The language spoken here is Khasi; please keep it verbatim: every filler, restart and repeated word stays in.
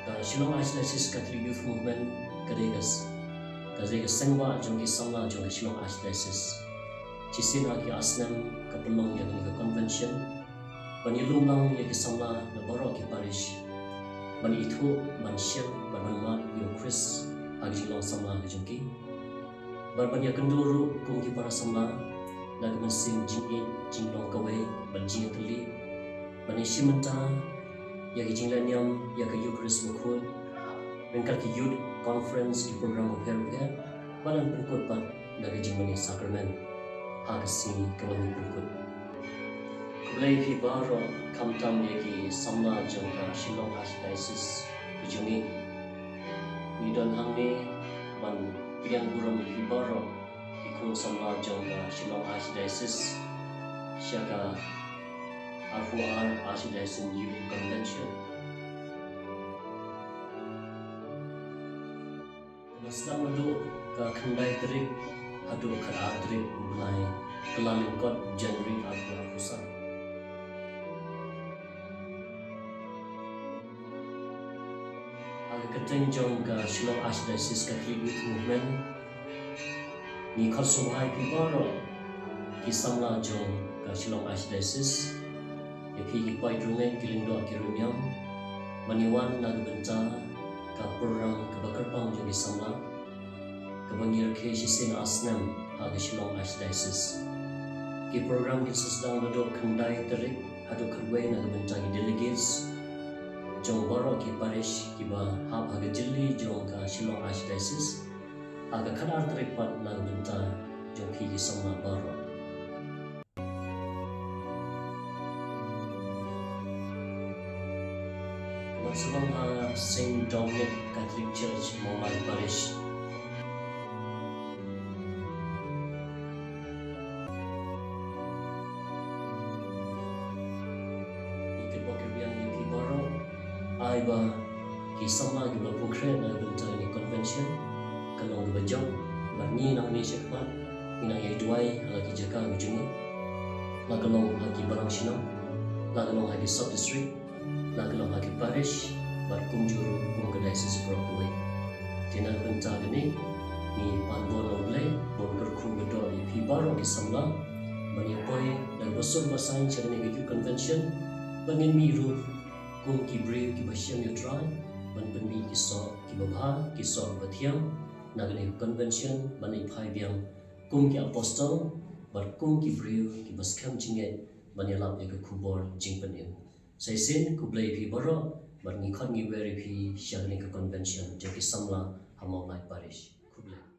Ka Shillong Archdiocese Catholic Youth Movement ka dei ka s-, ka dei ka seng ba jong ki samla jong ka Shillong Archdiocese. Shisien ha ki ar snem ka pynlong ïa kane ka convention ban ïalum lang ïa ki samla na baroh ki parish ban ithuh, ban shem, ban mad ïa u Khrist ha ka jinglong samla ka jong ki. Bad ban ïakynduh ruh kum ki para samla na ka mynsiem jingïeit, jinglong kawei bad jingïatylli, ban ïashim bynta ïa ki jinglehniam ïa ka Eucharist bakhuid ryngkat ki youth conference, ki program bapher bapher, bad ban pynkut pat da ka jingmane sakramen ha ka sngi kaba ngi pynkut. Khublei phi baroh, khamtam ïa ki samla jong ka Shillong Archdiocese ka jong ngi. Ngi don hangne ban pdiang burom ïa phi baroh ki khun samla jong ka Shillong Archdiocese sha ka arphew ar Archdiocesan Youth Convention. Kaba sdang naduh ka khyndai tarik haduh khatar tarik u bnai Kyllalyngkot January arphew arphew san. Ha ka kyrteng jong ka Shillong Archdiocese Catholic Youth Movement, ngi khot sngewbha ïa phi baroh ki samla jong ka Shillong Archdiocese, ïa phi ki paid rangeit, ki lyngdoh ki riewniam, ban ïawan na ka bynta ka program kaba kyrpang jong ki samla, kaba ngi rakhe shisien ar snem ha ka Shillong Archdiocese. Ki program kin sa sdang naduh khyndai tarik haduh khatwei na ka bynta ki delegates jong baroh ki parish kiba hap ha ka jylli jong ka Shillong Archdiocese, ha ka khatar tarik pat na ka bynta jong phi ki samla baroh. Kaba sa long ha Saint Dominic Catholic Church, Mawlai Parish. Ngi kitbok kitrwiang ïa phi baroh, ai ba ki samla kiba la pyrkhat na ka bynta kane ka convention kan long kaba jop, bad ngi nangne shakhmat ngi nang ïai duwai ha la ki jaka ka jong ngi, la ka long ha ki balang shnong, la ka long ha ki sub district, la ka long ha ki parish, bad kumjuh ruh kum ka diocese baroh kawei. Te na ka bynta kane ngi pan bor na U Blei, bad kyrkhu kyrdoh ïa phi baroh ki samla ban ïa poi da kaba sur ba saiñ sha kane ka youth convention, ban ngin mih ruh kum ki briew kiba shem ïa U Trai, ban pynmih ki soh kiba bha, ki soh kiba thiang na kane ka convention, ban ïa phai biang kum ki apostol bad kum ki briew kiba skhem jingngeit ban ïalap ïa ka khubor jingpynim. Sa shisien khublei ïa phi baroh, bad ngi khot ngi wer ïa phi sha kane ka convention jong ki samla ha Mawlai Parish. Khublei.